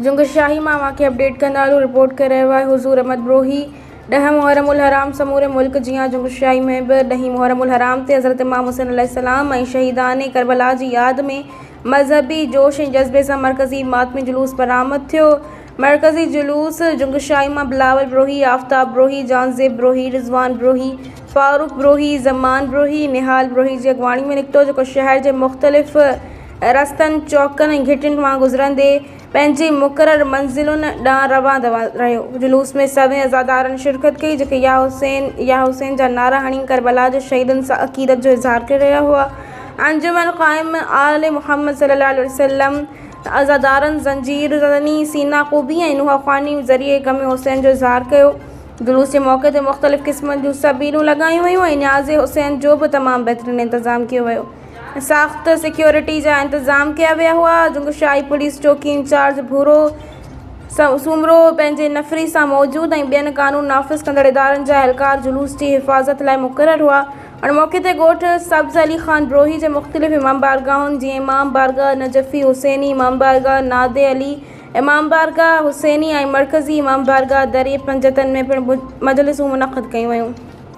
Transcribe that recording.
جنگشاهي مان اوهان کي اپڊيٽ ڪندا هلون رپورٽ ڪري رهيو آهي حضور احمد بروهي ڏهه محرم الحرام سموري ملڪ جيان جنگشاهي ۾ به ڏهين محرم الحرام تي حضرت امام حسين عليه السلام ۽ شهيدان ڪربلا جي ياد ۾ مذهبي جوش ۽ جذبي سان مرڪزي ماتمي جلوس برآمد ٿيو مرڪزي جلوس جنگشاهي مان بلاول بروهي، آفتاب بروهي، جهانزيب بروهي، رضوان بروهي، فاروق بروهي، زمان بروهي، نهال بروهي جي اڳواڻي ۾ نڪتو جيڪو شهر جي مختلف رستن، چوڪن ۽ گهٽين مان گذرندي پنهنجي مقرر منزلن ڏانهن روان دوان رهيو. جلوس ۾ سوين عزادارن شرڪت ڪئي، جيڪي يا حسين يا حسين جا نعرا هڻي ڪربلا جي شهيدن سان عقيدت جو اظهار ڪري رهيا هئا. انجمن قائم آل محمد صلي الله عليه وسلم عزادارن زنجير زني، سينا ڪوبي ۽ نوحه خواني ذريعي غم حسين جو اظهار ڪيو. جلوس جي موقعي تي مختلف قسمن جون سبيلون لڳايون ويون ۽ نياز حسين جو به تمام بهترين انتظام ڪيو ويو. سخت سيڪيورٽي جا انتظام ڪيا ويا هئا. جنگشاهي پوليس چوڪي انچارج ڀورو سومرو پنهنجي نفري سان موجود ۽ ٻين قانون نافذ ڪندڙ ادارن جا اهلڪار جلوس جي حفاظت لاء مقرر هئا. ان موقعي تي ڳوٺ سبز علي خان بروهي جي مختلف امام بارگاهن جيئن امام بارگاهه نجفي حسيني، امام بارگاهه نادي علي، امام بارگاهه حسيني ۽ مرڪزي امام بارگاهه دري پنجتن ۾ پڻ مجلسون منعقد ڪيون ويون.